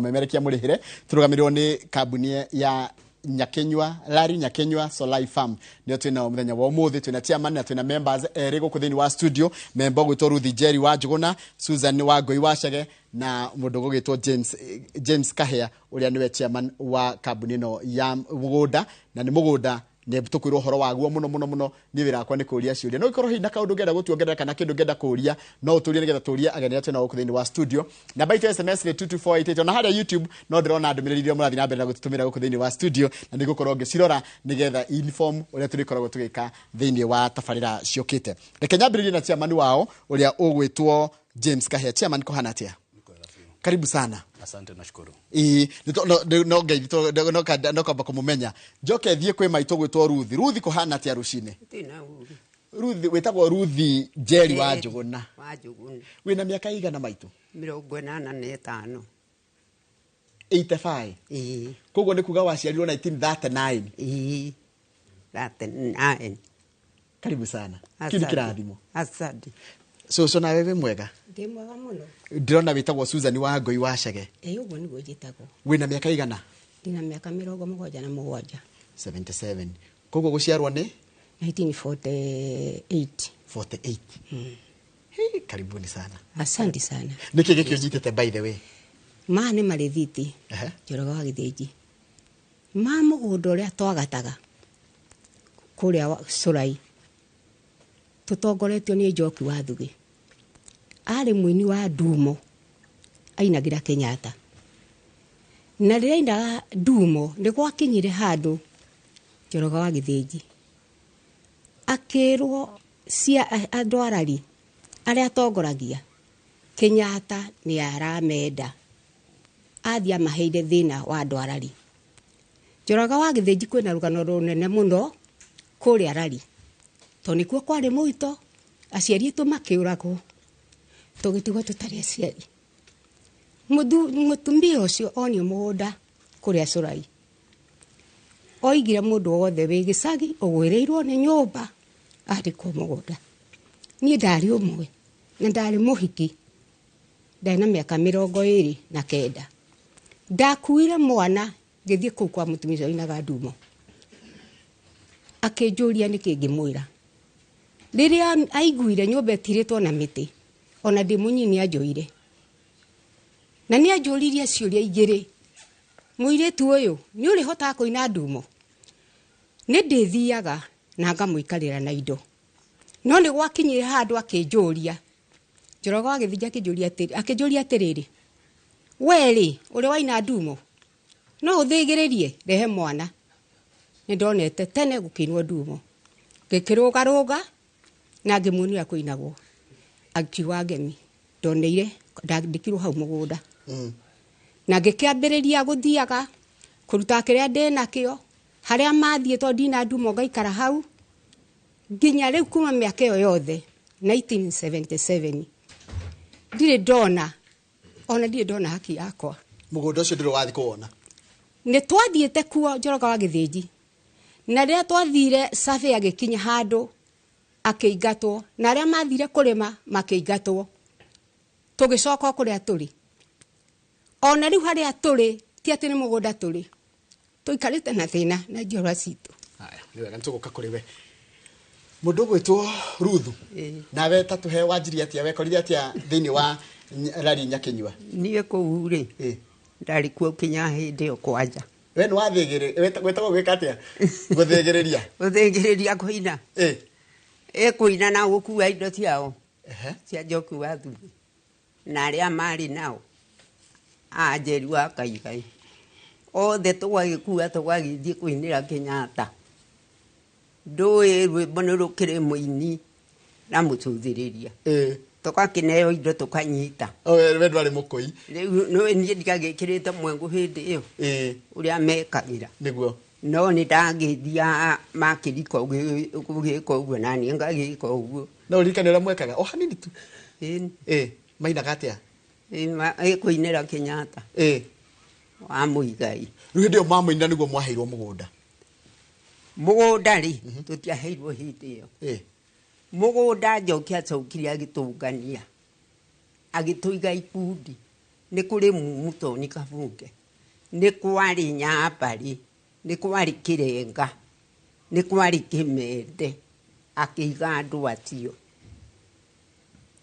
Memerekia mũrĩhĩre tũrũgamĩrĩrwo nĩ kambuni ya Nyakenywa, Larry Nyakenywa Solai Farm. Nĩo twĩnao mũthenya wa ũmũthĩ. Twĩna chairman na twĩna members erĩ gũkũ thĩinĩ wa studio, member ũgwĩtwo Ruthi Njeri wa Njũgũna, Susan wa Ngoi wa Chege, na mũndũ ũgũgĩtwo James Kahea, ũrĩa nĩwe chairman wa kambuni ĩno ya mũgũnda. Na nĩ mũgũnda nĩ tũkwĩrwo ũhoro waguo mũno mũno mũno. Niĩ wĩra wakwa nĩ kũria ciũria. No ikorwo hihi na kaũndũ ũngĩenda gũtuongerera kana kĩndũ ũngĩenda kũria, no ũtũrie nĩgetha tũrie ageni arĩa twĩnao gũkũ thĩinĩ wa studio. Namba itũ ya SMS nĩ 22488. Ona harĩa YouTube no ndĩrona ndũmĩrĩri iria mũrathiĩ na mbere na gũtũtũmĩra gũkũ thĩinĩ wa studio, na nĩ ngũkorwo ngĩcirora nĩgetha inform ũrĩa tũrĩkoragwo tũgĩka thĩinĩ wa tabarĩra ciũkĩte. Reke nyambĩrĩrie na chairman wao ũrĩa ũgwĩtwo James Kahea. Chairman, kũhana atĩa? Karibu sana. Asante, nashukuru. Ĩĩ, no ngeithi no kwamba kũmũmenya. Njoke thiĩ kwĩ maitũ gwĩtwo Ruthi. Ruthi, kũhana atĩa rũcinĩ? Tina uru. Ruthi, wĩtagwo Ruthi Njeri wa Njũgũna. Wa Njũgũna. Wĩna mĩaka igana, maitũ? 85. 85? Ĩĩ. Koguo nĩ kuga waciarirwo 1939? Ĩĩ, 39. Karibu sana. Kĩu nĩ kĩrathimo. Asante. Cũcũ, nawe wĩ mwega? Ndĩ mwega mũno. Ndĩrona wĩtagwo Susan wa Ngoi wa Chege. Ĩ, ũguo nĩguo njĩtagwo. Wĩna mĩaka igana? Ndĩna mĩaka 77. 77. Koguo gũciarwo nĩ? 1948. 48. Hey, karibuni sana. Asante sana. Nĩkĩ gĩkĩ ũnyitĩte, by the way? Maya nĩ marĩthiti. Njoroge wa Gĩthĩnji ma mũgũnda ũrĩa twagataga kũrĩa Cũrai, tũtongoretio nĩ Njoki wa Thugĩ. Arĩ mũini wa ndumo, ainagĩra Kenyatta. Na rĩrĩa ainaga ndumo, nĩ gwakinyire handũ Njoroge wa Gĩthĩnji akĩrwo cia andũ arari arĩa atongoragia Kenyatta nĩ aramenda, athiĩ amaheire thĩna wa andũ arari. Njoroge wa Gĩthĩnji kwĩna rũgano rũnene mũno kũrĩa Rari, tondũ nĩkuo kwarĩ mũito. Aciari aitũ makĩũragwo, tũgĩtigwo tũtarĩ aciari. Mũtumia ũcio onio mũgũnda kũrĩa Cũrai, oigire mũndũ wothe wĩ gĩcagi ũgwĩrĩirwo nĩ nyũmba andĩkwo mũgũnda. Niĩ ndarĩ ũmwe na ndarĩ mũhiki, ndarĩ na mĩaka 29. Ndakuire mwana ngĩthiĩ kũu kwa mũtumia ũcio ainaga ndumo. Akĩnjũria nĩkĩ, ngĩmwĩra. Rĩrĩa aiguire nyũmba ĩtirĩtwo na mĩtĩ, ona ndĩ mũnyinyi anjoire na nĩ anjũririe ciũria igĩrĩ: "Mũirĩtu ũyũ, nĩ ũrĩhotaga kũina ndumo?" Nĩ ndĩthiaga na ngamũikarĩra na indo, no nĩ gwakinyire handũ akĩnjũria, Njoroge wa Gĩthĩnji akĩnjũria atĩrĩrĩ, "We rĩ, ũrĩa waina ndumo no ũthĩgĩrĩrie rehe mwana?" Nĩ ndonete tene gũkĩinwo ndumo, ngĩkĩrũgarũga na ngĩmuonia kũinagwo. Akiuga ngemi ndoneire ndandĩkirwo hau mũgũnda na ngĩkĩambĩrĩria gũthiaga kũruta kĩrĩa ndĩ nakĩo harĩa mathiĩ, tondũ ndina ndumo, ngaikara hau nginya rĩu. Kuma mĩaka ĩyo yothe, 1977, ndirĩ ndona, ona ndirĩ ndona haki yakwa. Mũgũnda ũcio ndũrĩ wathiĩ kũwona? Nĩ twathiĩte kuo, Njoroge wa Gĩthĩnji, na rĩrĩa twathire survey agĩkinya handũ akĩingatwo, na arĩa mathire kũrĩma makĩingatwo, tũgĩcoka o kũrĩa tũrĩ. Ona rĩu harĩa tũrĩ ti atĩ nĩ mũgũnda tũrĩ, tũikarĩte na thĩna na njiarwa citũ. Haya, nĩ wega, nĩtũgũka kũrĩ we. Mũndũ ũgwĩtwo Ruthu, nawe ta tũhe wanjirie atĩa, wekorire atĩa thĩinĩ wa Rari Nyakinyua? Niĩ kũu rĩ, ndarĩ kuo kinya hĩndĩ ĩyo kwanja. We nĩ wathĩgĩrĩ, wĩtagwo gwĩka atĩa, gũthĩgĩrĩria? Gũthĩngĩrĩria kũina. Ĩ kũina na gũkua indo ciao cia Njoki wa Thugĩ na arĩa marĩ nao a Njeri wa Kaigai othe, tũgagĩkua tũgagĩthiĩ kũinĩra Kenyatta. Ndũĩ rwĩmbo nĩ rũkĩrĩ mũini na mũcũthĩrĩria. Tũgakĩneo indo tũkanyita. O, we ndwarĩ mũkũi? Rĩu nĩ niĩ ndigagĩkĩrĩte mwengũ hĩndĩ ĩyo ũrĩa mekagĩra. No nĩ ndagĩthiaga makĩrika gũgĩka ũguo, na niĩ ngagĩka ũguo. No ũririkane ũrĩa mwekaga o hanini tu? Ĩni. Mainaga atĩa? Ĩ kũinĩra Kenyatta wa Mũigai. Rĩu hĩndĩ ĩyo mamũinĩra nĩguo mwaheirwo mũgũnda? Mũgũnda rĩ, tũtiaheirwo hĩndĩ ĩyo. Mũgũnda Njoki acokire agĩtũngania, agĩtũiga ikundi. Nĩ kũrĩ Mutoni Kabunge, nĩ kwarĩ Nyambarĩ, nĩ kwarĩ Kĩrenga, nĩ kwarĩ Kĩmende. Akĩiga andũ acio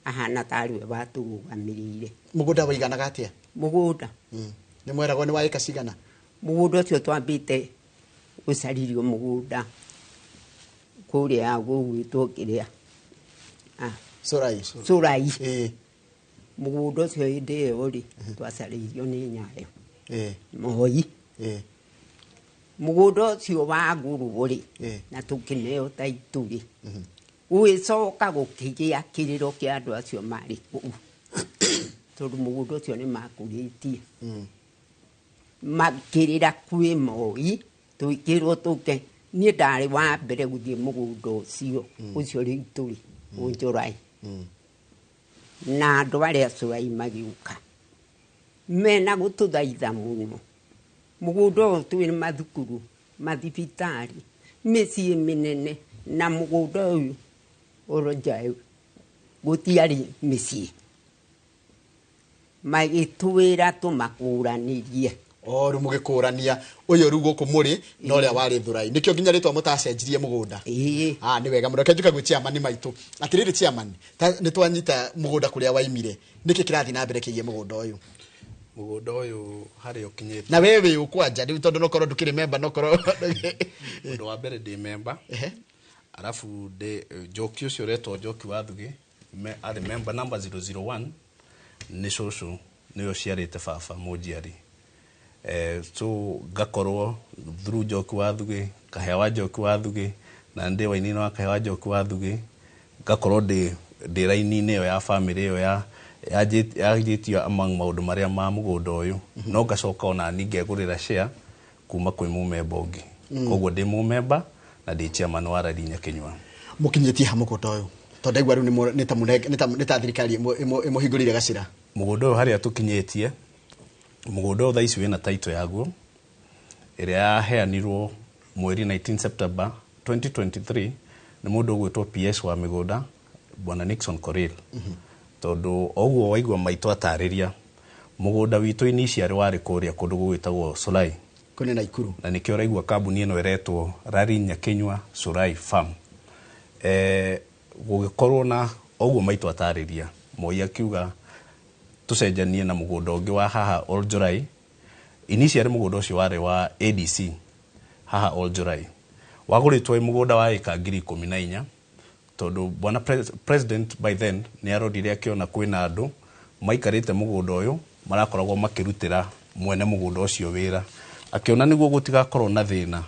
ahana tarĩ we watũrũgamĩrĩire. Mũgũnda waiganaga atĩa? Mũgũnda Nĩ mweragwo nĩ wa ĩka cigana? Mũgũnda ũcio twambĩte gũcaririo mũgũnda kũrĩa gũgwĩtwo kĩrĩa Corai. Cũrai. Mũgũnda ũcio hĩndĩ ĩyo rĩ, twacarĩirio nĩ Nyayo Moi. Mũgũnda ũcio wagũrwo rĩ, na tũkĩneo taitũ rĩ, gũgĩcoka gũkĩgĩa kĩrĩro kĩa andũ acio marĩ kũu, tondũ mũgũnda ũcio nĩ makũrĩtie. Makĩrĩra kwĩ Moi, twĩkĩrwo tũke. Niĩ ndarĩ wa mbere gũthiĩ mũgũnda ũcio, ũcio rĩu tũrĩ Ũnjũrai. Na andũ arĩa Cũrai magĩũka mena gũtũthaitha mũno. Mũgũnda ũyũ twĩ mathukuru, mathibitarĩ, mĩciĩ mĩnene, na mũgũnda ũyũ Oronjaĩ gũtiarĩ mĩciĩ. Magĩtwĩra tũmakũranĩrie. O rĩu mũgĩkũrania ũyũ rĩu gũkũ mũrĩ na ũrĩa warĩ Thurai. Nĩkĩo nginya rĩtwa mũtacenjirie mũgũnda. Nĩ wega mũno. Reke njuke gwĩ chairman maitũ. Atĩrĩrĩ chairman, nĩ twanyita mũgũnda kũrĩa waimire. Nĩkĩ kĩrathiĩ na mbere kĩgiĩ mũgũnda ũyũ? Mũgũnda ũyũ harĩa ũkinyĩte. Na we wĩ ũkwanja rĩu tondũ nokorwo ndũkĩrĩ member, nokorwo Ũndũ wa mbere ndĩ member. Arabu ndĩ Njoki ũcio ũretwo Njoki wa Thugĩ, arĩ member number 001, nĩ cũcũ, nĩwe ũciarĩte baba mũnjiari. So ngakorwo through Njoki wa Thugĩ, Kahĩa wa Njoki wa Thugĩ, na ndĩ waini-inĩ wa Kahĩa wa Njoki wa Thugĩ, ngakorwo ndĩ raini-inĩ ĩyo ya family ĩyo yanjĩtio among maũndũ marĩa ma mũgũnda ũyũ. No ngacoka ona niĩ ngegũrĩra share kuma kwĩ mũmemba ũngĩ. Koguo ndĩ mũmemba na ndĩ chairman wa Rari Nyakinyua. Mũkinyĩtie ha mũgũnda ũyũ? Tondũ ndaigua rĩu nĩ ta thirikari ĩmũhingũrĩire gacĩra. Mũgũnda ũyũ harĩa tũkinyĩtie, mũgũnda ũyũ thaa ici wĩna title yaguo ĩrĩa yaheanirwo mweri 19 September 2023 nĩ mũndũ ũgwĩtwo PS wa mĩgũnda Bwana Nixon Korir. Tondũ oguo waigua maitũ atarĩria, mũgũnda witũ initially warĩ kũrĩa kũndũ gũgwĩtagwo Solai. Kũu nĩ Naikuru. Na nĩkĩo ũraigua kambuni ĩno ĩretwo Rari Nyakinyua Solai Farm. Gũgĩkorwo na oguo maitũ atarĩria, Moi akiuga tũcenjanie na mũgũnda ũngĩ wa haha Oljorai. Initially mũgũnda ũcio warĩ wa ADC haha Oljorai. Wagũrĩtwo wĩ mũgũnda wa ĩka ngiri ikũmi na inya, tondũ bwana president by then nĩ arorire akĩona kwĩna andũ maikarĩte mũgũnda ũyũ marakoragwo makĩrutĩra mwene mũgũnda ũcio wĩra. Akĩona nĩguo gũtigakorwo na thĩna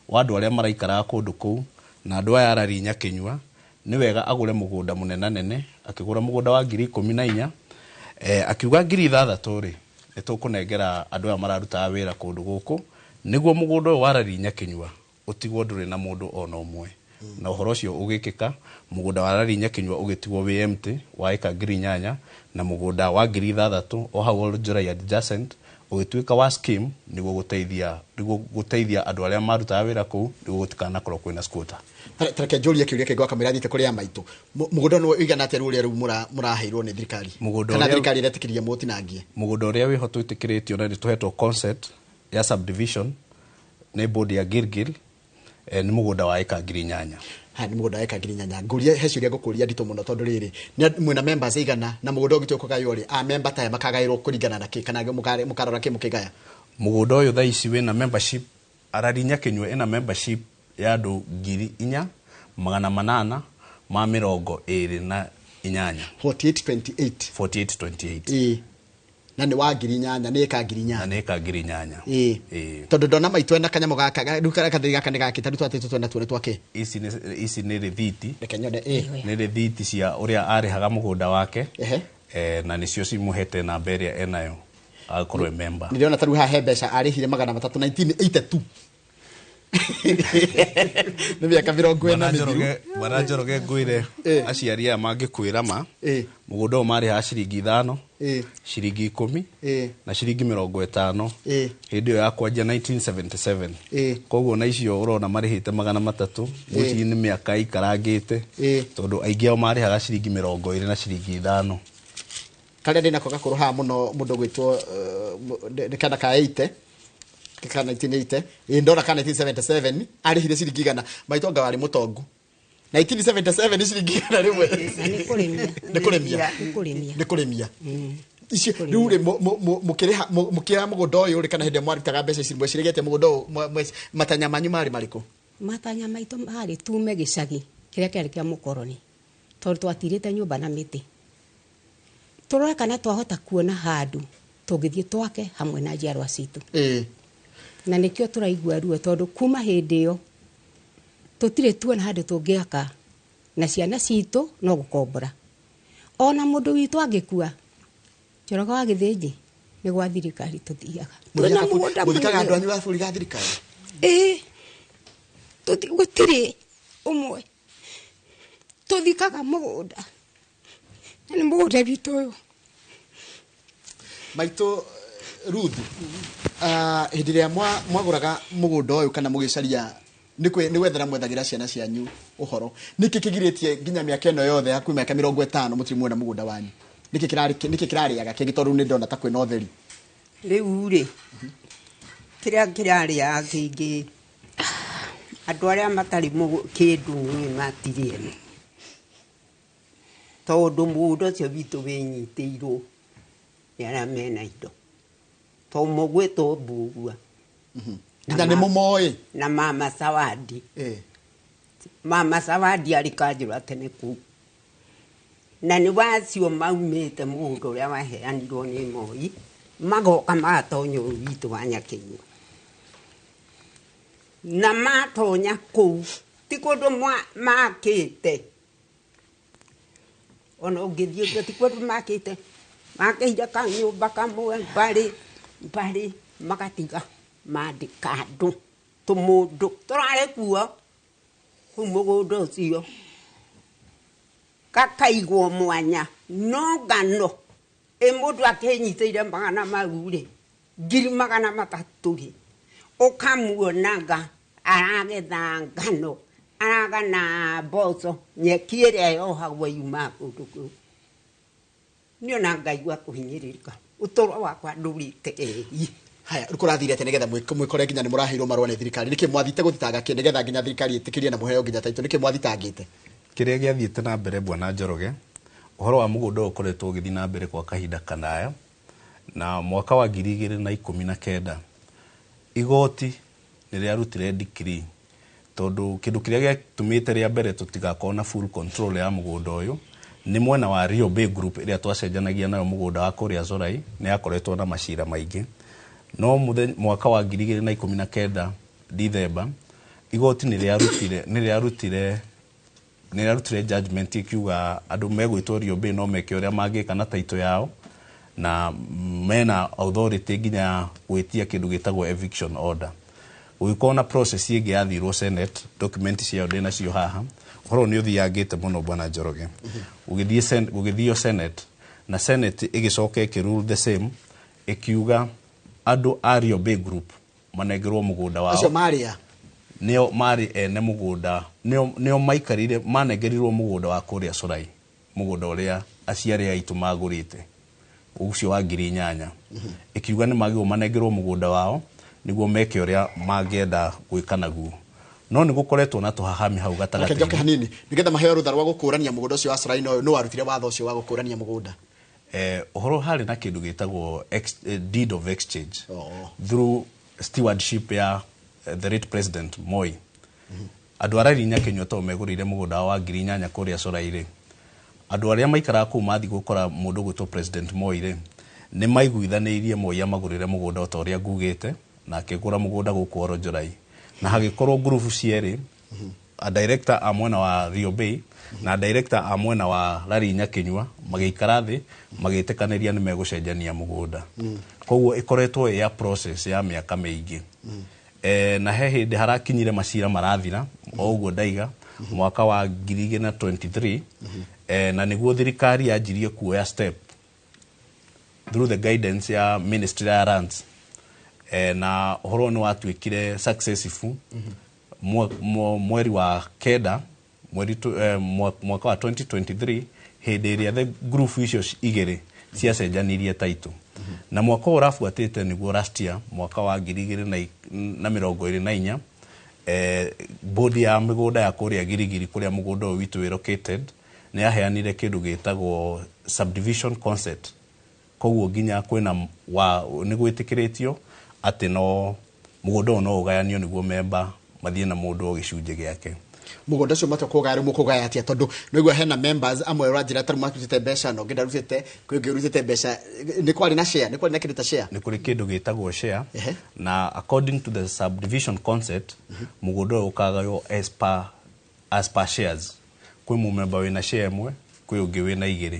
wa andũ arĩa maraikaraga kũndũ kũu na andũ aya Arari Nyakinyua, nĩ wega agũre mũgũnda mũnenanene. Akĩgũra mũgũnda wa ngiri ikũmi na inya. Akiuga ngiri ithathatũ rĩ, nĩ tũkũnengera andũ aya mararutaga wĩra kũndũ gũkũ nĩguo mũgũnda ũyũ wa Arari Nyakinyua ũtigwo ndũrĩ na mũndũ ona ũmwe. Na ũhoro ũcio ũgĩkĩka, mũgũnda wa Arari Nyakinyua ũgĩtigwo wĩ empty wa ĩka ngiri inyanya, na mũgũnda wa ngiri ithathatũ o hau Oljorai adjacent ũgĩtuĩka wa scheme nĩguo gũteithia andũ arĩa marutaga wĩra kũu nĩguo gũtikanakorwo kwĩna squatter. Tareke njũrie kĩũria kĩngĩ gwakamũira thiĩte kũrĩ a maitũ. Mũgũnda nĩ ũigana atĩa rĩu ũrĩa rĩu mũraheirwo nĩ thirikari? Kana thirikari ĩretĩkĩria mũtinangie? Mũgũnda ũrĩa wĩho twĩtĩkĩrĩtio na nĩtũhetwo consent ya subdivision nĩ board ya Gilgil, nĩ mũgũnda wa ĩka ngiri inyanya. Ha, nĩ mũgũnda wa ĩka ngiri inyanya. Ngũrie, he ciũria ngũkũria nditũ mũno tondũ rĩrĩ, nĩ mwĩna members igana na mũgũnda ũngĩtua kũgaywo rĩ, a member ta aya makagaĩrwo kũringana na kĩ, kana mũkarora kĩ mũkĩgaya? Mũgũnda ũyũ thaa ici wĩna membership, Arari Nyakinyua ĩna membership ya andũ ngiri inya magana manana ma mĩrongo ĩrĩ na inyanya. 4828. 4828. Na nĩ wa ngiri inyanya, nĩ ĩka ngiri inyanya. Na nĩ ĩka ngiri inyanya. Tondũ ndona maitũ ena kanyamũ gaka, rĩu karĩa kathiri gaka nĩ gakĩ, ta rĩu twatĩtwo twena tuo nĩ twakĩ? Ici nĩ rĩthiti. Reke nyone, Nĩ rĩthiti cia ũrĩa arĩhaga mũgũnda wake. Na nĩcio cimũhete namba ĩrĩa enayo akorwo e member. Nĩndĩrona ta rĩu haha he mbeca arĩhire magana matatũ 1982. Nĩ mĩaka mĩrongo ĩna mĩthiru. Bwana Njoroge ngwĩre, aciari aya mangĩkwĩra ma, mũgũnda ũyũ marĩhaga ciringi ithano, ciringi ikũmi, na ciringi mĩrongo ĩtano. Hĩndĩ ĩyo ya kwanjia 1977. Koguo na icio ũrona marĩhĩte magana matatũ, ngwĩciria nĩ mĩaka ĩikarangĩte, tondũ aingĩ ao marĩhaga ciringi mĩrongo ĩrĩ na ciringi ithano. Karĩa ndĩnako gakũrũ haha mũno mũndũ gwĩtwo nĩ kana ka 80 ka 1980 ĩ ndona ka 1977 arĩhire ciringi igana. Maitũ anga warĩ mũtongu 1977 nĩ ciringi igana rĩmwe. Na nĩ kũrĩmia. Nĩ kũrĩmia. Nĩ kũrĩmia. Nĩ kũrĩmia icio rĩu rĩ mũkĩrĩha mũkĩoya mũgũnda ũyũ rĩ, kana hĩndĩ ĩrĩa mwarutaga mbeca ici mwecirĩgĩte mũgũnda ũyũ matanya manyu marĩ marĩkũ? Matanya maitũ marĩ tume gĩcagi kĩrĩa kĩarĩ kĩa mũkoroni, tondũ twatirĩte nyũmba na mĩtĩ, tũrore kana twahota kuona handũ tũngĩthiĩ twake hamwe na njiarwa citũ. Na nĩkĩo tũraigua ruo, tondũ kuma hĩndĩ ĩyo tũtirĩ tuona handũ tũngĩaka na ciana citũ no gũkombora. Ona mũndũ witũ angĩkua, Njoroge wa Gĩthĩnji, nĩ gwa thirikari tũthiaga. Twĩna mũgũnda mũthikaga mũnene. Andũ anyu a bũrũri ga thirikari? Ĩĩ, gũtirĩ ũmwe tũthikaga mũgũnda, na nĩ mũgũnda witũ ũyũ. Maitũ Ruth, hĩndĩ ĩrĩa mwagũraga mũgũnda ũyũ kana mũgĩcaria nĩ gwethera mwethagĩra ciana cianyu ũhoro, nĩkĩ kĩgirĩtie nginya mĩaka ĩno yothe hakuhĩ mĩaka 50 mũtirĩ muona mũgũnda wanyu? Nĩkĩ nĩkĩ kĩrarĩaga kĩngĩ, tondũ nĩ ndona ta kwĩna ũtheri? Rĩu rĩ, kĩrĩa kĩrarĩaga kĩngĩ, andũ arĩa matarĩ kĩndũ nĩ matirĩ ene, tondũ mũgũnda ũcio witũ wĩnyitĩirwo nĩ arĩa mena indo, tondũ mũgwĩtwo Mbugua. Nginya nĩ mũmoĩ? Na mama Zawadi. Mama Zawadi arĩ kanjũra tene kũu, na nĩ wacio maumĩte mũgũnda ũrĩa waheanirwo nĩ Moi, magoka magatonya ũyũ witũ wa Nyakĩnyua, na matonya kũu ti kũndũ makĩte, ona ũngĩthiĩ ũguo ti kũndũ makĩte, makĩire kanyũmba kamwe mbarĩ mbarĩ, magatiga mandĩka andũ tũmũndũ tũrarĩ kuo kũu mũgũnda ũcio, gakaigwo mwanya. No ngano ĩ mũndũ akĩnyitĩire magana mau rĩ, 300,000 rĩ, ũkamuonaga aragetha ngano, aragana mboco, nyeki ĩrĩa yohagwo yumaga kũndũ kũu. Niĩ ona ngaigua kũhinyĩrĩrĩka, ũtũro wakwa ndũrĩte ĩi. Haya, rĩu kũrathire atĩa nĩgetha mwĩkore nginya nĩ mũraheirwo marũa nĩ thirikari? Nĩkĩ mwathite gũthitanga kĩ nĩgetha nginya thirikari ĩtĩkĩrie na mũheo nginya taitũ? Nĩkĩ mwathitangĩte? Kĩrĩa gĩathiĩte na mbere, bwana Njoroge, ũhoro wa mũgũnda ũyũ ũkoretwo ũgĩthiĩ na mbere kwa kahinda kanaya, na mwaka wa 2019 igoti nĩ rĩarutire decree, tondũ kĩndũ kĩrĩa gĩatũmĩte rĩa mbere tũtigakorwo na full control ya mũgũnda ũyũ nĩ mwena wa Rio Bay Group ĩrĩa twacenjanagia nayo mũgũnda wa kũrĩa Zorai, nĩ yakoretwo na macira maingĩ. No mwaka wa 2019 Dithemba, igoti nĩ rĩarutire judgment ikiuga andũ megwĩtwo Rio Bay no meke ũrĩa mangĩka na title yao, na mena authority nginya gwĩtia kĩndũ gĩtagwo eviction order. Gũgĩkorwo na process ĩngĩ yathirwo Senate, document ciao ndĩ nacio haha. Ũhoro nĩ ũthiangĩte mũno, bwana Njoroge. Gũgĩthio Senate, na Senate ĩgĩcoka ĩkĩ the same, ĩkiuga andũ a Rio Bay Group manengerwo mũgũnda wao. Acio marĩa nĩo marĩ ene mũgũnda, nĩo maikarire manengerirwo mũgũnda wa kũrĩa Corai, mũgũnda ũrĩa aciari aitũ magũrĩte ũcio wa 8,000. Ĩkiuga nĩ magĩrĩirwo manengerwo mũgũnda wao nĩguo meke ũrĩa mangĩenda gwĩka naguo. No nĩ gũkoretwo na tũhahami hau gatagatĩ. Reke njoke hanini nĩgetha maheo rũtha rwa gũkũrania mũgũnda ũcio wa Corai, no nĩ warutire watho ũcio wa gũkũrania mũgũnda? Ũhoro harĩ na kĩndũ gĩtagwo deed of exchange through stewardship ya the late President Moi. Andũ arĩa Nyakenyua to megũrĩire mũgũnda wa 8,000 kũrĩa Corai rĩ, andũ arĩa maikaraga kũu mathiĩ gũkora mũndũ gwĩtwo President Moi rĩ, nĩ maiguithanĩirie Moi amagũrĩre mũgũnda o ta ũrĩa ngugĩte, na akĩgũra mũgũnda gũkũ Oro Njorai, na hagĩkorwo ngurubu cierĩ, a director a mwena wa Rio Bay na director a mwena wa Larry Nyakinyua, magĩikara thĩ magĩtĩkanĩria nĩ megũcenjania mũgũnda. Koguo ĩkoretwo ĩ ya process ya mĩaka mĩingĩ. Na he hĩndĩ harakinyire macira marathira o ũguo ndaiga mwaka wa 2023, na nĩguo thirikari yanjirie kuoya step through the guidance ya Ministry ya Lands, na ũhoro nĩ watuĩkire successful mweri wa kenda, mweri mwaka wa 2023, hĩndĩ ĩrĩa the group icio igĩrĩ Ciacenjanirie title na mwaka ũyũ ũrabuatĩte, nĩguo last year, mwaka wa 2024, bodi ya mĩgũnda ya kũrĩa Girigiri, kũrĩa mũgũnda ũyũ witũ wĩ located, nĩ yaheanire kĩndũ gĩtagwo subdivision consent. Koguo nginya kwĩna wa nĩ gwĩtĩkĩrĩtio atĩ no mũgũnda ũyũ no ũgayanio nĩguo memba mathiĩ na mũndũ o gĩcunjĩ gĩake. Mũgũnda ũcio matua kũgaya, rĩu mũkũgaya atĩa? Tondũ nĩguo hena members amwe ũranjĩra tarĩu marutĩte mbeca na ũngĩ ndarutĩte, kwĩ ũngĩ ũrutĩte mbeca. Nĩ kwarĩ na share, nĩ kwarĩ na kĩndũ ta share? Nĩ kũrĩ kĩndũ gĩtagwo share. Na according to the subdivision consent, mũgũnda ũyũ ũkagaywo as per shares. Kwĩ mũmemba wĩna share ĩmwe, kwĩ ũngĩ wĩna igĩrĩ,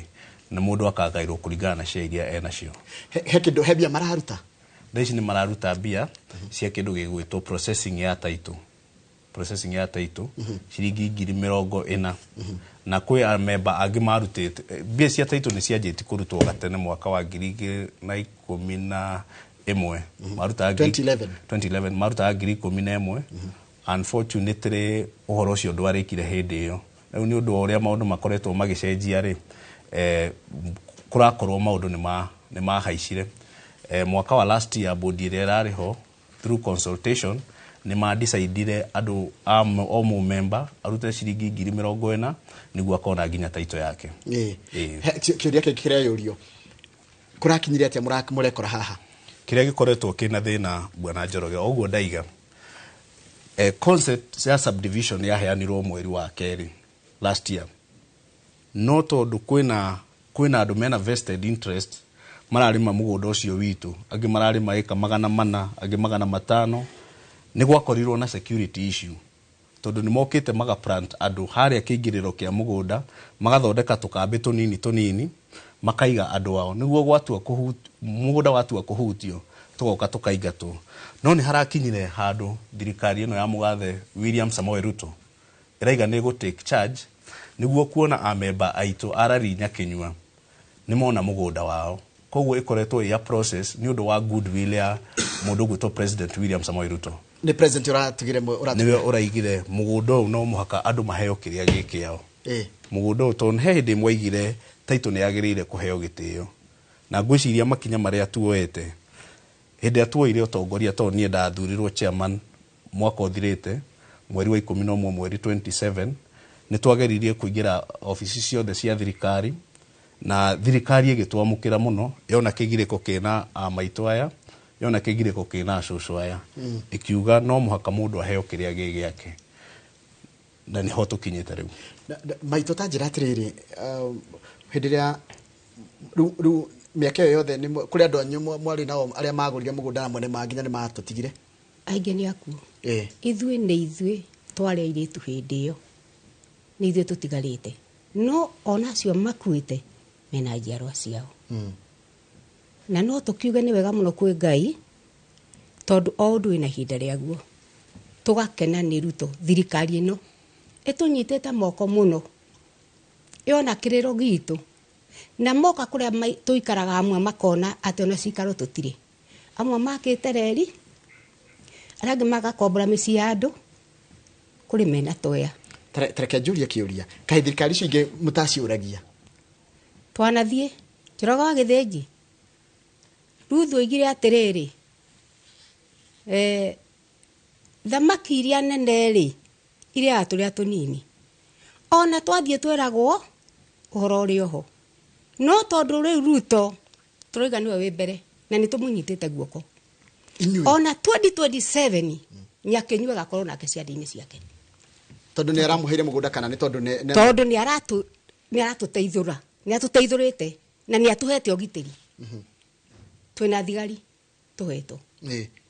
na mũndũ akagaĩrwo kũringana na share iria enacio. He kĩndũ, he mbia mararuta? Thaa ici nĩ mararuta mbia cia kĩndũ gĩgwĩtwo processing ya title, processing ya title, ciringi 40,000. Na kwĩ amemba angĩ marutĩte mbia cia title. Nĩ cianjĩti kũrutwo gatene, mwaka wa 2011 marutaga 2011. 2011 marutaga 11,000. Unfortunately, ũhoro ũcio ndwarĩkire hĩndĩ ĩyo. Rĩu nĩ ũndũ wa ũrĩa maũndũ makoretwo magĩcenjia rĩ, kũrakorwo maũndũ nĩ mahaicire. Mwaka wa last year, bodi ĩrĩa ĩrarĩ ho, through consultation, nĩ madecidire andũ o mũmemba arute ciringi 40,000 nĩguo akona nginya title yake. Ĩĩ. Kĩũria kĩngĩ kĩreyũrio, kũrakinyire atĩa mũrekora haha? Kĩrĩa gĩkoretwo kĩna thĩna, bwana Njoroge, o ũguo ndaiga, concept ya subdivision yaheanirwo mweri wa kerĩ last year, no tondũ kwĩna andũ mena vested interest mararĩma mũgũnda ũcio witũ, angĩ mararĩma ĩka 400, angĩ 500, nĩ gwakorirwo na security issue, tondũ nĩ mokĩte magaplant andũ harĩa kĩingĩrĩro kĩa mũgũnda, magathondeka tũkambĩ tũnini tũnini, makaiga andũ ao nĩguo gwatua mũgũnda watua kũhutio, tũgoka tũkaingatwo. No nĩ harakinyire handũ thirikari ĩno ya mũgathe William Samoei Ruto ĩraiga nĩ ĩgũ take charge nĩguo kuona amemba aitũ arari Nyakinyua nĩ mona mũgũnda wao. Koguo ĩkoretwo ĩ a process nĩ ũndũ wa goodwill ya mũndũ ũgwĩtwo President William Samoei Ruto. Nĩ president ũratugire Nĩwe ũraigire mũgũnda ũyũ no mũhaka andũ maheo kĩrĩa gĩ kĩao. Mũgũnda ũyũ, tondũ he hĩndĩ mwaigire title nĩ yagĩrĩire kũheo gĩtĩo, na ngwĩciria makinya marĩa tuoete hĩndĩ ĩrĩa tuoire ũtongoria, tondũ niĩ ndathurirwo chairman mwaka ũthirĩte mweri wa 11, mweri 27, nĩ twageririe kũingĩra obici ciothe cia thirikari, na thirikari ĩgĩtwamũkĩra mũno. Yona kĩgirĩko kĩna amaitũ aya, yona kĩgirĩko kĩna acũcũ aya, ĩkiuga no mũhaka mũndũ aheo kĩrĩa gĩ gĩake, na nĩho tũkinyĩte rĩu. Maitũ, ta njĩra atĩrĩrĩ, hĩndĩ ĩrĩa rĩu mĩaka ĩyo yothe kũrĩ andũ anyu mwarĩ nao arĩa magũrire mũgũnda na mwene nginya nĩ matũtigire? Aingĩ nĩ akuo. Ithuĩ nĩ ithuĩ twarĩ airĩtu hĩndĩ ĩyo, nĩ ithuĩ tũtigarĩte, no ona acio makuĩte mena njiarwa ciao. Na no tũkiuge nĩ wega mũno kwĩ Ngai, tondũ o ũndũ wĩna ihinda rĩaguo. Tũgakena nĩ Ruto, thirikari ĩno ĩtũnyitĩte moko mũno, yona kĩrĩro gitũ, na moka kũrĩa tũikaraga amwe makona atĩ ona cikaro tũtirĩ. Amwe makĩte reri, arĩa angĩ magakombora mĩciĩ ya andũ kũrĩ mena twea. Tareke njũrie kĩũria, kaĩ thirikari icio ingĩ mũtaciũragia? Twanathiĩ Njoroge wa Gĩthĩnji, Ruthu oigire atĩrĩrĩ, thamaki iria nene rĩ irĩaga tũrĩa tũnini. Ona twathiĩ tweragwo ũhoro ũrĩ oho, no tondũ rĩu Ruto tũroiga nĩwe wĩ mbere na nĩ tũmũnyitĩte guoko. Inyuĩ. Ona 2027 Nyakinyua agakorwo nake ciande-inĩ ciake. Tondũ nĩ aramũheire mũgũnda kana nĩ tondũ Tondũ nĩ aratũteithũra, nĩ atũteithũrĩte na nĩ atũhete ũgitĩri. Twĩna thigari tũhetwo.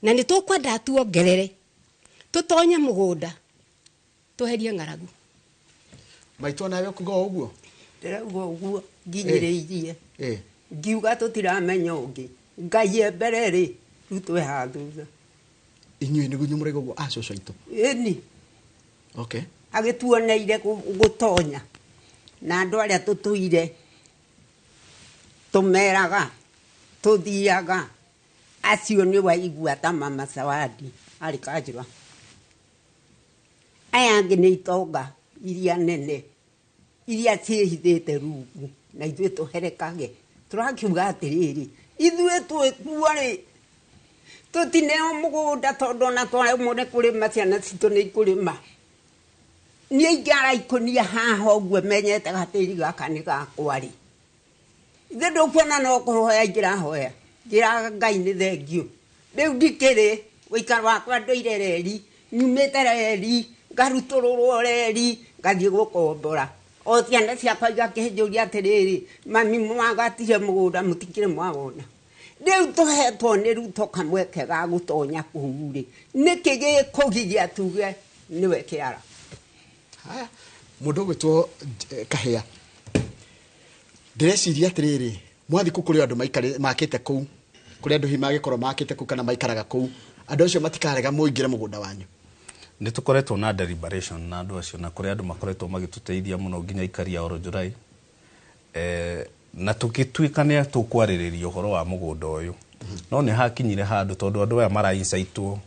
Na nĩ tũkwenda tuongerere, tũtonye mũgũnda, tweherie ng'aragu. Maitũ, nawe ũkuga o ũguo? Ndĩrauga ũguo nginyĩrĩirie. Ngiuga tũtiramenya ũngĩ, Ngai e mbere rĩ, rĩu twĩ haha thutha. Inyuĩ nĩguo inyuĩ mũraiga ũguo acũcũ aitũ? Ĩni. Agĩtuoneire gũtonya na andũ arĩa tũtũire tũmeraga tũthiaga acio nĩ waigua ta Mama Zawadi arĩ kanjũra, aya angĩ nĩ itonga iria nene iria ciĩhithĩte rungu, na ithuĩ tũherekage Tũrakiuga atĩrĩrĩ, ithuĩ twĩkuo rĩ, tũtineo mũgũnda tondũ ona twaremwo nĩ kũrĩma ciana citũ nĩ ikũrĩma. Niĩ ingĩara ikũnia haha ũguo menyete gatĩri gaka nĩ gakwa rĩ, ithe ndũkuona no kũhoya ingĩrahoya, njĩraga Ngai nĩ thengiũ. Rĩu ndikĩrĩ ũikaro wakwa ndũire reri, nyumĩte reri, ngarutũrũrwo reri, ngathiĩ gũkombora. O ciana ciakwa igakĩnjũria atĩrĩrĩ, mami mwagatire mũgũnda mũtikĩrĩ mwawona. Rĩu tũhetwo nĩ Ruto kamweke ga gũtonya kũu rĩ, nĩkĩ gĩkũgiria tuge nĩwe kĩara? Haya, mũndũ ũgwĩtwo Kahĩa, ndĩreciria atĩrĩrĩ, mwathi kũu kũrĩ andũ makĩte kũu, kũrĩ andũ hihi mangĩkorwo makĩte kũu kana maikaraga kũu, andũ acio matikarega mũingĩre mũgũnda wanyu. Nĩ tũkoretwo na deliberation na andũ acio, na kũrĩ andũ makoretwo magĩtũteithia mũno nginya aikari a Oronjorai. Na tũgĩtuĩka nĩ tũkwarĩrĩria ũhoro wa mũgũnda ũyũ. No nĩ hakinyire handũ tondũ andũ aya mara-insaitwo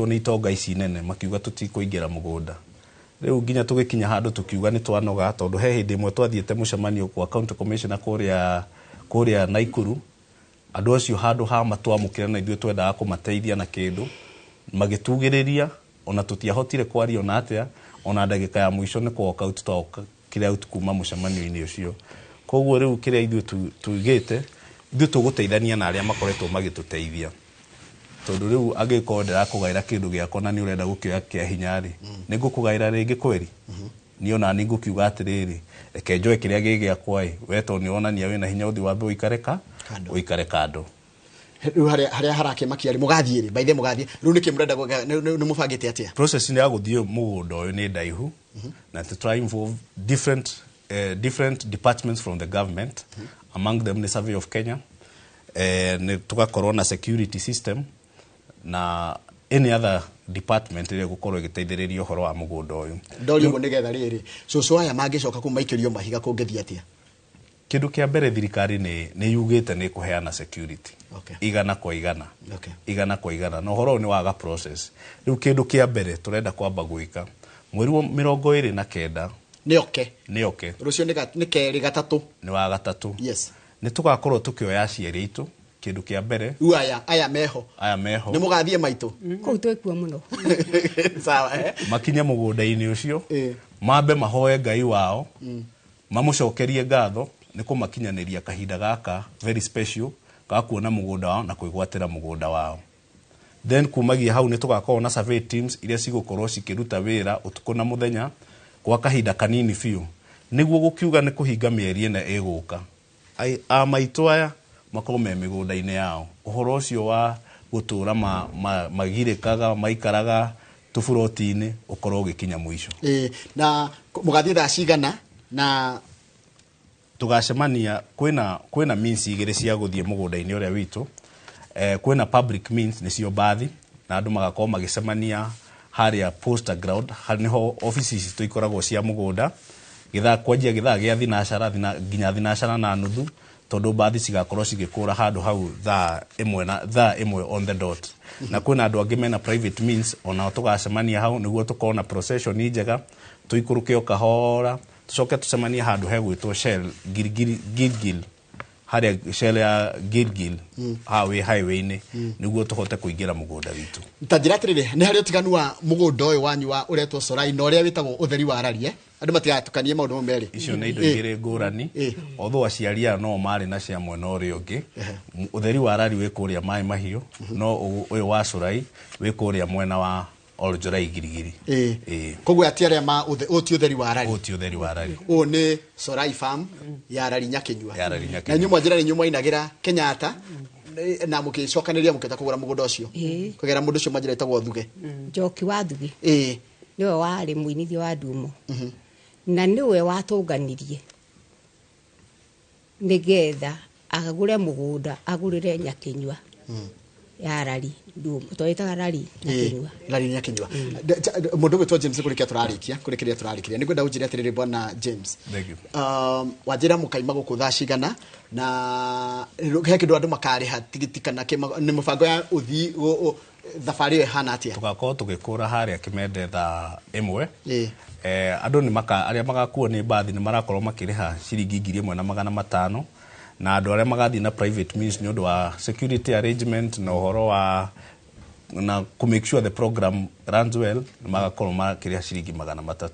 nĩ itonga ici nene, makiuga tũtikũingĩra mũgũnda. Rĩu nginya tũgĩkinya handũ tũkiuga nĩ twanoga, tondũ he hĩndĩ ĩmwe twathiĩte mũcemanio kwa county commissioner kũrĩa Naikuru. Andũ acio handũ ha matwamũkĩra na ithuĩ twendaga kũmateithia na kĩndũ, magĩtugĩrĩria, ona tũtiahotire kwaria ona atĩa, ona ndagĩka ya mũico nĩ walk out twalkire out kuma mũcemanio-inĩ ũcio. Koguo rĩu kĩrĩa ithuĩ tuigĩte, ithuĩ tũgũteithania na arĩa makoretwo magĩtũteithia. Tondũ rĩu angĩkorwo ndĩrakũgaĩra kĩndũ gĩakwa na nĩ ũrenda gũkĩoya kĩa hinya rĩ, nĩ ngũkũgaĩra rĩngĩ kweri? Niĩ ona nĩ ngũkiuga atĩrĩrĩ, reke njoe kĩrĩa gĩ gĩakwa ĩ, we tondũ nĩ wonania wĩna hinya ũthiĩ wambe ũikare Kando. ũikare kando. Rĩu harĩa harakĩmakia rĩ, mũgathiĩ rĩ, by the way mũgathiĩ, rĩu nĩkĩ mũrenda gwĩka, nĩ mũbangĩte atĩa? Process ya gũthiĩ mũgũnda ũyũ nĩ ndaihu, na to try involve different departments from the government. Among them the Survey of Kenya, nĩ tũgakorwo na security system na any other department ĩrĩa ĩgũkorwo ĩgĩteithĩrĩria ũhoro wa mũgũnda ũyũ. Ndoria ũguo nĩgetha rĩrĩ, cũcũ aya mangĩcoka kũu maikĩrio mahiga kũngĩthiĩ atĩa? Kĩndũ kĩa mbere thirikari nĩ yugĩte nĩ ĩkũheana security. Igana kwa igana. Igana kwa igana. Na ũhoro ũyũ nĩ waga process. Rĩu kĩndũ kĩa mbere tũrenda kwamba gwĩka mweri wa mĩrongo ĩrĩ na kenda Nĩ oke. Nĩ oke. Rũciũ nĩ kerĩ gatatũ. Nĩ wa gatatũ. Yes. Nĩ tũgakorwo tũkĩoya aciari aitũ kĩndũ kĩa mbere. Rĩu aya meho. Aya meho. Nĩ mũgathiĩ maitũ? Kũu twĩkuo mũno. Sawa, Makinye mũgũnda-inĩ ũcio. Mambe mahoe Ngai wao. Mamũcokerie ngatho nĩ kũmakinyanĩria kahinda gaka very special ga kuona mũgũnda wao na kwĩgwatĩra mũgũnda wao. Then kumagia hau nĩ tũgakorwo na survey teams iria cigũkorwo cikĩruta wĩra ũtukũ na mũthenya gwa kahinda kanini biũ, nĩguo gũkiuga nĩ kũhinga mĩeri ĩna ĩgũka. A maitũ aya makorwo me mĩgũnda-inĩ yao. Ũhoro ũcio wa gũtũra magirĩkaga, maikaraga tũburoti-inĩ ũkorwo ũgĩkinya mũico. Na mũgathiĩ thaa cigana na tũgacemania kwĩna means igĩrĩ cia gũthiĩ mũgũnda-inĩ ũrĩa witũ. Kwĩna public means nĩcio mbathi, na andũ magakorwo magĩcemania harĩa posta ground, nĩho offices citũ ikoragwo cia mũgũnda. Gĩthaa kwanjia gĩthaa gĩa thinacara, nginya thinacara na nuthu, tondũ mbathi cigakorwo cigĩkũra handũ hau thaa ĩmwe na thaa ĩmwe on the dot. Na kwĩna andũ angĩ mena private means, onao tũgacemania hau nĩguo tũkorwo na procession njega, tũikũrũke o kahora, tũcoke tũcemanie handũ hegwĩtwo Shell Gilgil, Gilgil, harĩa Shell ya Gilgil, haha wĩ highway-inĩ, nĩguo tũhote kũingĩra mũgũnda witũ. Ta njĩra atĩrĩrĩ, nĩ harĩ ũtiganu wa mũgũnda ũyũ wanyu wa ũretwo Sorai na ũrĩa wĩtagwo ũtheri wa Rari, Andũ matigatukanie maũndũ mau merĩ. Icio nĩ indo igĩrĩ ngũrani. Although aciari aya no marĩ na cia mwena ũrĩa ũngĩ. Ũtheri wa Rari wĩ kũrĩa Maĩ Mahiũ, no ũyũ wa Sorai wĩ kũrĩa mwena wa Oljorai Girigiri. Koguo ati arĩa ma ũyũ ti ũtheri wa Rari. Ũyũ ti ũtheri wa Rari. Ũyũ nĩ Sorai Farm ya Rari Nyakinyua. Ya Rari Nyakinyua. Na inyuĩ mwanjĩra nĩ inyuĩ mwainagĩra Kenyatta, na mũgĩcokanĩrĩria mũkĩhota kũgũra mũgũnda ũcio. Kũgera mũndũ ũcio mwanjĩra etagwo Thuge. Njoki wa Thuge. Nĩwe warĩ mũinithia wa Ndumo. Na nĩwe watũnganirie nĩgetha agũre mũgũnda, agũrĩre Nyakinyua. Ya Rari Ndumo. Twĩtaga Rari Nyakinyua. Rari Nyakinyua. Mũndũ ũgwĩtwo James kũrĩ kĩrĩa tũrarĩkia, kũrĩ kĩrĩa tũrarĩkĩria. Nĩngwenda ũnjĩre atĩrĩrĩ bwana James. Thank you. Wanjĩra mũkaima gũkũ thaa cigana na he kĩndũ andũ makarĩha tigiti kana nĩ mũbango ya ũthii, thabarĩ ĩyo ĩhana atĩa? Tũgakorwo tũgĩkũra harĩa Kĩmende thaa ĩmwe. Andũ nĩ maka, arĩa magakuo nĩ mbathi nĩ marakorwo makĩrĩha ciringi ngiri ĩmwe na magana matano, Na andũ arĩa magathiĩ na private means nĩ ũndũ wa security arrangement na ũhoro wa na ku make sure the program runs well, nĩ magakorwo makĩrĩha ciringi 300.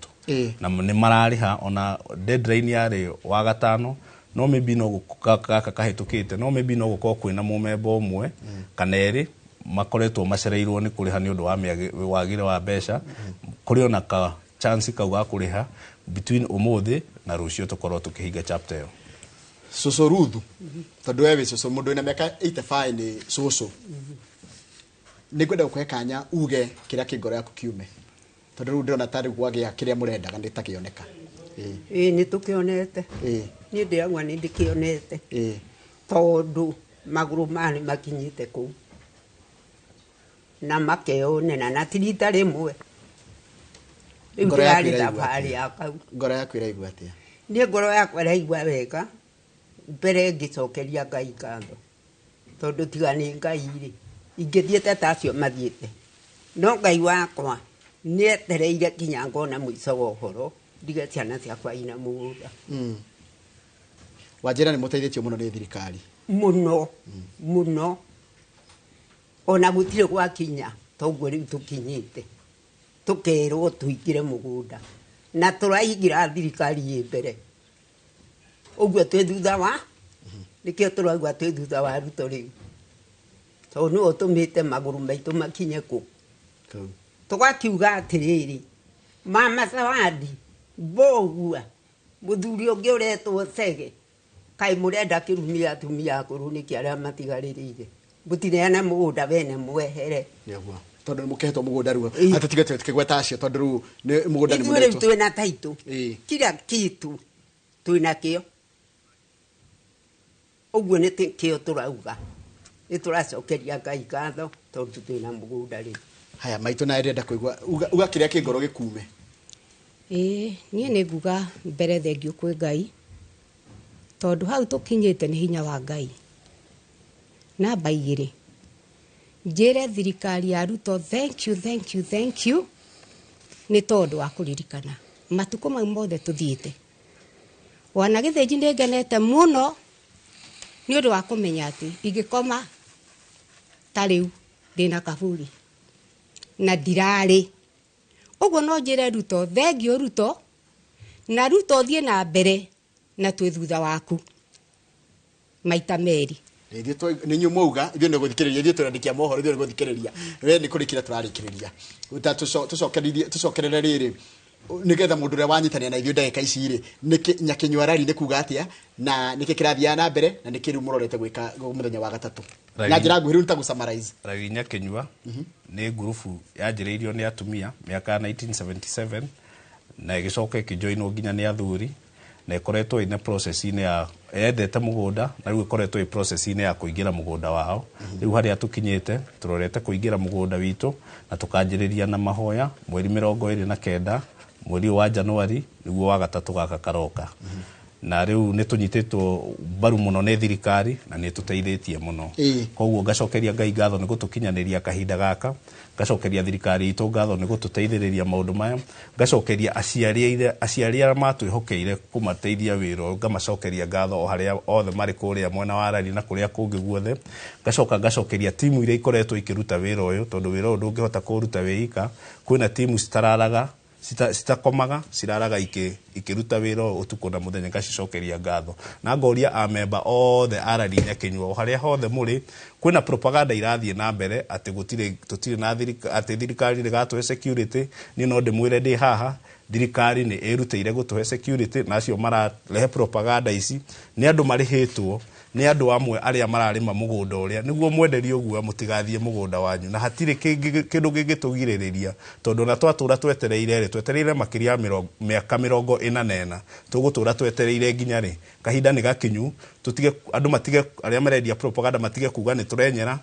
Na nĩ mararĩha ona deadline yarĩ wa gatano, no maybe no gaka kahĩtũkĩte, no maybe no gũkorwo kwĩna mũmemba ũmwe kana erĩ makoretwo macereirwo nĩ kũrĩha nĩ ũndũ wa wagĩre wa mbeca. Kũrĩ ona ka chance kau ga kũrĩha between ũmũthĩ na rũciũ tũkorwo tũkĩhinga chapter ĩyo. Cũcũ Ruthu, tondũ we wĩ cũcũ, mũndũ wĩna mĩaka 85 nĩ cũcũ, nĩ ngwenda gũkũhe kanya uge kĩrĩa kĩ ngoro yaku kiume, tondũ rĩu ndĩrona ta rĩu gwagĩa kĩrĩa mũrendaga nĩ ta kĩoneka. Ĩĩ, nĩ tũkĩonete. Niĩ ndĩrauga nĩ ndĩkĩonete, tondũ magũrũ maya nĩ makinyĩte kũu na makeyonera, na ti rita rĩmwe. Rĩu Ngoro yaku ndĩrarĩ ĩraigua thabarĩ atĩa? ya kau. Ngoro yaku ĩraigua atĩa? Niĩ ngoro yakwa ĩraigua wega. Mbere ngĩcokeria Ngai ngatho, tondũ tiga nĩ Ngai rĩ, ingĩthiĩte ta acio mathiĩte, no Ngai wakwa nĩetereire nginya ngona mũico wa ũhoro, ndige ciana ciakwa ina mũgũnda. Wanjĩra nĩ mũteithĩtio mũno nĩ thirikari. Mũno mũno, ona gũtirĩ gwakinya toguo rĩu tũkinyĩte, tũkerwo tũingĩre mũgũnda, na tũraingĩra thirikari ĩ mbere, ũguo twĩ thutha wa nĩkĩo tũrauga twĩ thutha wa Ruto rĩu, tondũ nĩwe ũtũmĩte magũrũ maitũ makinye kũ. Tũgakiuga atĩrĩrĩ, Mama Zawadi Mbũgua, mũthuri ũngĩ ũretwo Chege, kaĩ mũrenda kĩrumia atumia akũrũ nĩkĩ arĩa matigarĩrĩire? Mũtineane mũgũnda wene mwehere. Nĩguo, tondũ nĩ mũkĩhetwo mũgũnda rĩu, atĩ tige tũkĩgweta acio, tondũ rĩu nĩ mũgũnda nĩ Ithuĩ rĩu mũnetwo. twĩna taitũ, kila kitu twĩna kĩo, ũguo nĩ kĩo tũrauga, nĩ tũracokeria Ngai ngatho tondũ twĩna mũgũnda rĩu. Haya, maitũ, nawe ndĩrenda kũigua uga kĩrĩa kĩ ngoro gĩkume. Ĩĩ, niĩ nĩ nguga mbere thengiũ kwĩ Ngai, tondũ hau tũkinyĩte nĩ hinya wa Ngai. Namba 2, njĩre thirikari ya Ruto thank you, thank you, thank you, nĩ tondũ wa kũririkana matukũ mau mothe tũthiĩte. Wana Gĩthĩnji nĩ ngenete mũno nĩ ũndũ wa kũmenya atĩ ingĩkoma ta rĩu ndĩna kaburi na ndirarĩ. Ũguo no njĩre Ruto thengiũ, Ruto, na Ruto thiĩ na mbere na twĩ thutha waku maita merĩ. Nĩ inyuĩ mwauga, ithuĩ nĩ gũthikĩrĩria, ithuĩ tũrandikia mohoro, ithuĩ nĩ gũthikĩrĩria, we nĩ kũrĩkĩra tũrarĩkĩrĩria. Ta tũcokerere rĩrĩ, nĩgetha mũndũ ũrĩa wanyitanĩra na ithuĩ ndagĩka ici rĩ, nĩkĩ Nyakinyua nĩ kuga atĩa, na nĩkĩ kĩrathiaga na mbere, na nĩkĩ rĩu mũrorete gwĩka mũthenya wa gatatũ, na njĩra nguhĩ rĩu nĩ ta gũ-summarize. Rari Nyakinyua nĩ ngurubu yanjĩrĩirio nĩ atumia mĩaka ya 1977 na ĩgĩcoka ĩkĩjoinwo nginya nĩ athuri, na ĩkoretwo ĩna process-inĩ ya yendete mũgũnda, na rĩu ĩkoretwo ĩ process-inĩ ya kũingĩra mũgũnda wao. Rĩu harĩa tũkinyĩte, tũrorete kũingĩra mũgũnda witũ na tũkanjĩrĩria na mahoya mweri 29 mweri ũyũ wa Januari, nĩguo wa gatatũ gaka karoka. Na rĩu nĩ tũnyitĩtwo mbaru mũno nĩ thirikari na nĩ tũteithĩtie mũno. Koguo ngacokeria Ngai ngatho nĩ gũtũkinyanĩria kahinda gaka, ngacokeria thirikari itũ ngatho nĩ gũtũteithĩrĩria maũndũ maya, ngacokeria aciari arĩa matwĩhokeire kũmateithia wĩra ũyũ, ngamacokeria ngatho o harĩa othe marĩ kũrĩa mwena wa Rari na kũrĩa kũngĩ guothe. Ngacoka ngacokeria timu iria ikoretwo ikĩruta wĩra ũyũ, tondũ wĩra ũyũ ndũngĩhota kũũruta wĩ ika. Kwĩna timu citararaga, citakomaga, ciraraga ikĩruta wĩra ũyũ ũtukũ na mũthenya, ngacicokeria ngatho. Na ngoria amemba othe a Rari Nyakinyua o harĩa hothe mũrĩ, kwĩna propaganda irathiĩ na mbere atĩ gũtirĩ, tũtirĩ na atĩ thirikari ndĩgatũhe security. Niĩ no ndĩmwĩre ndĩ haha, thirikari nĩ ĩrutĩire gũtũhe security, na acio mararehe propaganda ici nĩ andũ marĩhĩtwo nĩ andũ amwe arĩa mararĩma mũgũnda ũrĩa, nĩguo mwenderio guoya mũtigathiĩ mũgũnda wanyu, na hatirĩ kĩndũ kĩngĩtũgirĩrĩria, tondũ ona twatũra twetereire rĩ, twetereire makĩria ya mĩaka 44, tũgũtũra twetereire nginya rĩ? Kahinda nĩ gakinyu, tũtige andũ, matige arĩa marendia propaganda, matige kuga nĩ tũrenyera.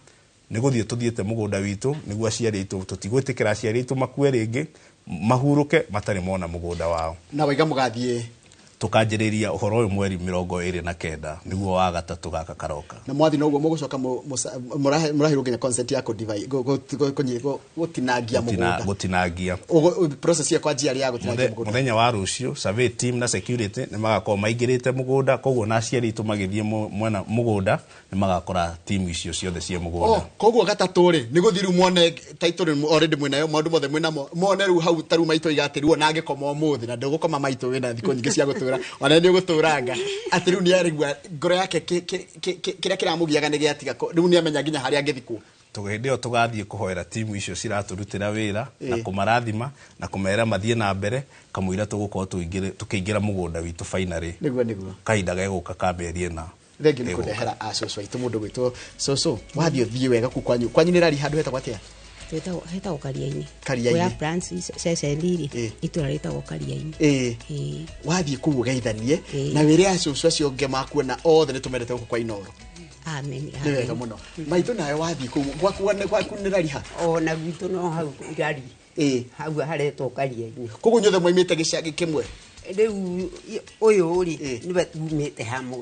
Nĩ gũthiĩ tũthiĩte mũgũnda witũ nĩguo aciari aitũ, tũtigwĩtĩkĩra aciari aitũ makue rĩngĩ, mahurũke matarĩ mona mũgũnda wao. Na waiga mũgathiĩ Tukanjĩrĩria ũhoro ũyũ mweri 29 nĩguo wa gatatũ gaka karoka. Na mwathi noguo mũgũcoka mũraheirwo nginya consent ya gũtinangia mũgũnda. Gũtinangia. Process ya kwanjia ya gũtinangia mũgũnda. Mũthenya wa rũciũ survey team na security nĩ magakorwo maingĩrĩte mũgũnda, koguo na aciari aitũ magĩthiĩ mwena mũgũnda nĩ magakora team icio ciothe ciĩ mũgũnda. Koguo gatatũ rĩ nĩ gũthiĩ rĩu muone title already mwĩnayo, maũndũ mothe mwĩnamo, muone rĩu hau ta rĩu maitũ iga atĩ rĩu ona angĩkoma ũmũthĩ na ndũgũkoma maitũ wĩna thikũ nyingĩ cia gũtũra, ona nĩ ũgũtũranga atĩ rĩu nĩ arigua ngoro yake kĩrĩa kĩramũgiaga nĩ gĩatiga, rĩu nĩ amenya nginya harĩa angĩthikwo. Hĩndĩ ĩyo tũgathiĩ kũhoera timu icio ciratũrutĩra wĩra na kũmarathima na kũmera mathiĩ na mbere kamũira tũgũkorwo tũkĩingĩra mũgũnda witũ finally. Nĩguo nĩguo. Kahinda gegũka ka mĩeri ĩna. Thengiũ nĩ kũndehera acũcũ aitũ mũndũ gwĩtwo cũcũ. Wathiĩ ũthiĩ wega kuu kwanyu. Kwanyu nĩ rari handũ hetagwo atĩa? Hetagwo Kariainĩ. Kariainĩ. Kũrĩa Francis Ceceni rĩ, itũra rĩtagwo Kariainĩ. Wathiĩ kũu ũgeithanie na wĩre acũcũ acio angĩ makuona othe nĩ tũmendete gũkũ kwa Inooro. Amen. Nĩ wega mũno. Maitũ nawe wathiĩ kũu gwaku nĩ rari ha? Ona gwitũ no hau rari. Hau haretwo Kariainĩ. Koguo inyuothe mwaimĩte gĩcagi kĩmwe? Rĩu ũyũ rĩ nĩwe tumĩte hamwe.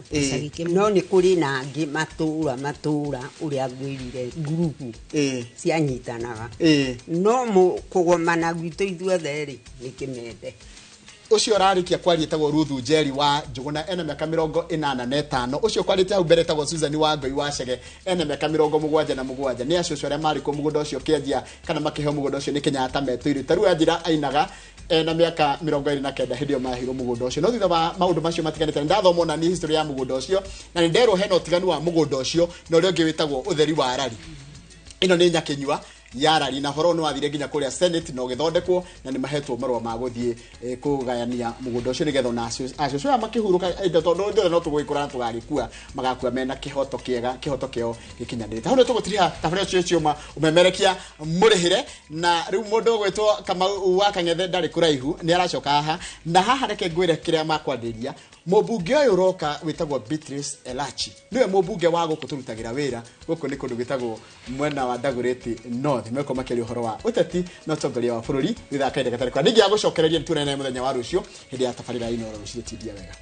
No nĩ kũrĩ na angĩ matũra ũrĩa ngwĩrire ngurubu cianyitanaga. No kũgomana gwitũ ithuothe rĩ nĩ kĩmende. Ũcio ũrarĩkia kwaria etagwo Ruth Njeri wa Njũgũna, ena mĩaka 85. Ũcio kwarĩte hau mbere etagwo Susan wa Ngoi wa Chege, ena mĩaka 77. Nĩ acũcũ arĩa marĩ kuo mũgũnda ũcio ũkĩanjia kana makĩheo mũgũnda ũcio nĩ Kenyatta metũire. Ta rĩu anjĩra ainaga ena mĩaka 29 hĩndĩ ĩyo maheirwo mũgũnda ũcio. No thutha wa maũndũ macio matiganĩte nĩ ndathoma ona niĩ history ya mũgũnda ũcio na nĩ nderwo hena ũtiganu wa mũgũnda ũcio na ũrĩa ũngĩ wĩtagwo ũtheri wa rari. Ĩno nĩ Nyakĩnyua ya rari na horo nĩ wathire nginya kũrĩa Senate na ũgĩthondekwo na nĩ mahetwo marũa ma gũthiĩ kũgayania mũgũnda ũcio nĩgetha ona acũcũ aya makĩhurũka indo tondũ ithuothe no tũgũgĩkũra na tũgagĩkua magakua mena kĩhoto kĩega, kĩhoto kĩao gĩkinyanĩrĩte. Hau nĩ tũgũtiriha tabarĩra ũcio ciũma ũmemerekia mũrĩhĩre. Na rĩu mũndũ ũgwĩtwo Kamau wa Kang'ethe ndarĩ kũraihu nĩ aracoka haha na haha reke ngwĩre kĩrĩa makwarĩria. Mũmbunge ũyũ ũroka wĩtagwo Beatrice Elachi nĩwe mũmbunge wa gũkũ tũrutagĩra wĩra gũkũ nĩ kũndũ gwĩtagwo mwena wa Dagoretti North. Meko makĩaria ũhoro wa ũteti na ũtongoria wa bũrũri thutha wa kahinda gatarĩ kũraya. Ningĩ agũcokereria nĩtuonane naye mũthenya wa rũciũ hĩndĩ ya tabarĩra ya Inooro rũciũ. Tindia wega.